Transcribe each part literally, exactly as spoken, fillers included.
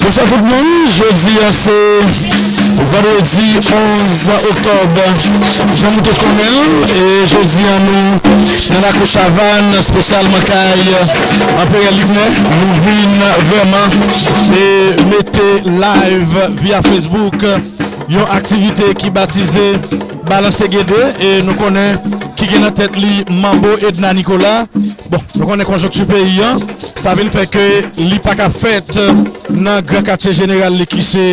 Bonswa tout moun, jodi a se vandredi onz oktòb. Jan nou te konnen l, e jodi a nou nan Lakou Chavann, espesyalman kay Anperè Liknè. Nou vin vrèman e mete live via Facebook yon aktivite ki batize Balanse Gede, e nou konnen ki gen nan tèt li Manbo Edna Nicolas. Bon, nou konnen konjonkti peyi an, sa vin fè ke li pa ka fèt nan gran katye jeneral li ki se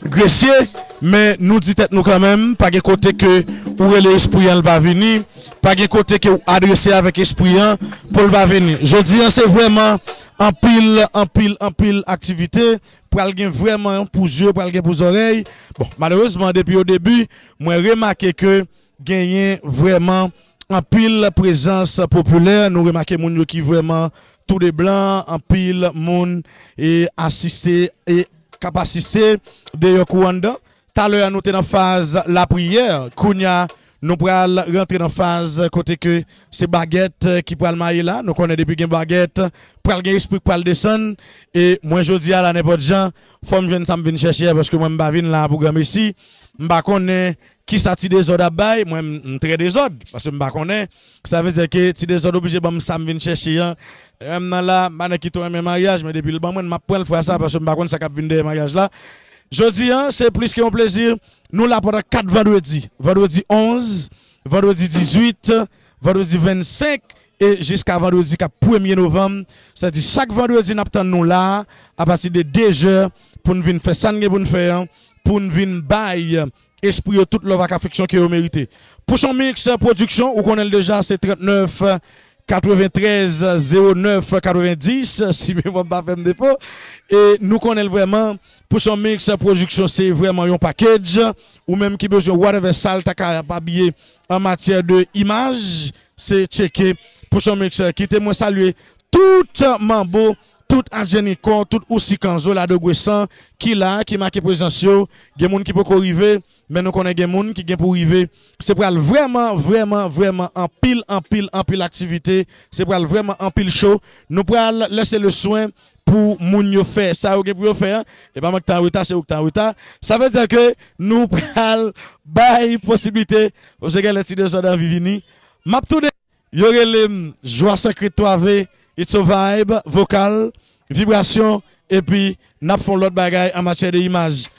Gresye, men nou di tèt nou kanmenm, pa gen kote ke ou rele espri an, l pa vini, pa gen kote ke ou adrese avèk espri an pou l pa vini. Jodi an, se vrèman anpil, anpil, anpil aktivite, pral gen vrèman pou zye, pral gen pou zòrèy. Bon, malerezman, depi o debi, mwen remake ke genyen vrèman anpil prezans popilè. Nou remake moun yo ki vrèman tou de blan, anpil moun e asiste e k ap asiste deyò kou anndan. Talè a nou te nan faz lapriyè, kounye a nou pral rantre nan faz kote ke se bagèt ki pral maye la. Nou konnen depi gen bagèt, pral gen espri k pral desann. E mwen jodi a la, nenpòt jan, fò m jwenn sa m vin chèche a, paske mwen m pa vin la pou granmesi. M pa konnen kisa Ti Dezòd ap bay, mwen m, m trè dezòd, paske m pa konnen. Sa vle di ke Ti Dezòd oblije ban m sa m vin chèche an. Lè m nan la, m pa nan ki tou renmen maryaj, men depi l ban mwen, m ap pran l fwa sa, paske m pa konn sa k ap vin dèyè maryaj la. Jodi an, se plis ke yon plezi. Nou la pandan kat vandredi. Vandredi onz, vandredi dizuit, vandredi vennsenk, e jiska vandredi k ap premye novanm. Sa di chak vandredi n ap tann nou la a, apati de de zè, pou n vin fè sa n gen pou n fè an, pou n vin bay espri yo tout love ak afeksyon ke yo merite. Pouchon Mix Production, ou konnen l deja, se trannèf katreventrèz zewo nèf katrevendis, si memwa m pa fè m defo. E nou konnen l vrèman, Pouchon Mix Production se vrèman yon package. Ou menm ki bezwen whatever sa l ta ka ap abiye an matyè de imaj, se tcheke Pouchon Mix. Kite mwen salye tout manbo, tout adjenikò, tout ousikanzo, ladogwesan ki la, ki make prezans yo. Gen moun ki poko rive, men nou konnen gen moun ki gen pou rive. Se pral vrèman, vrèman, vrèman anpil, anpil, anpil aktivite. Se pral vrèman anpil cho. Nou pral lese le swen pou moun yo fè sa yo gen pou yo fè an. E pa mwen ki ta an reta, se ou ki ta an reta. Sa vle di ke nou pral bay posiblite, paske genlè Ti Dezòd anvi vini. M ap tounen. Yo rele m Jwa Sekrè twa V, it's a vibe, vokal, vibrasyon, epi n ap fè yon lòt bagay an matyè de imaj.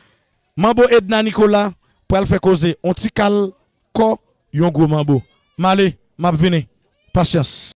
Manbo Edna Nicolas pral fè koze, on ti kal kò, yon gwo manbo. M ale, m ap vini. Pasyans.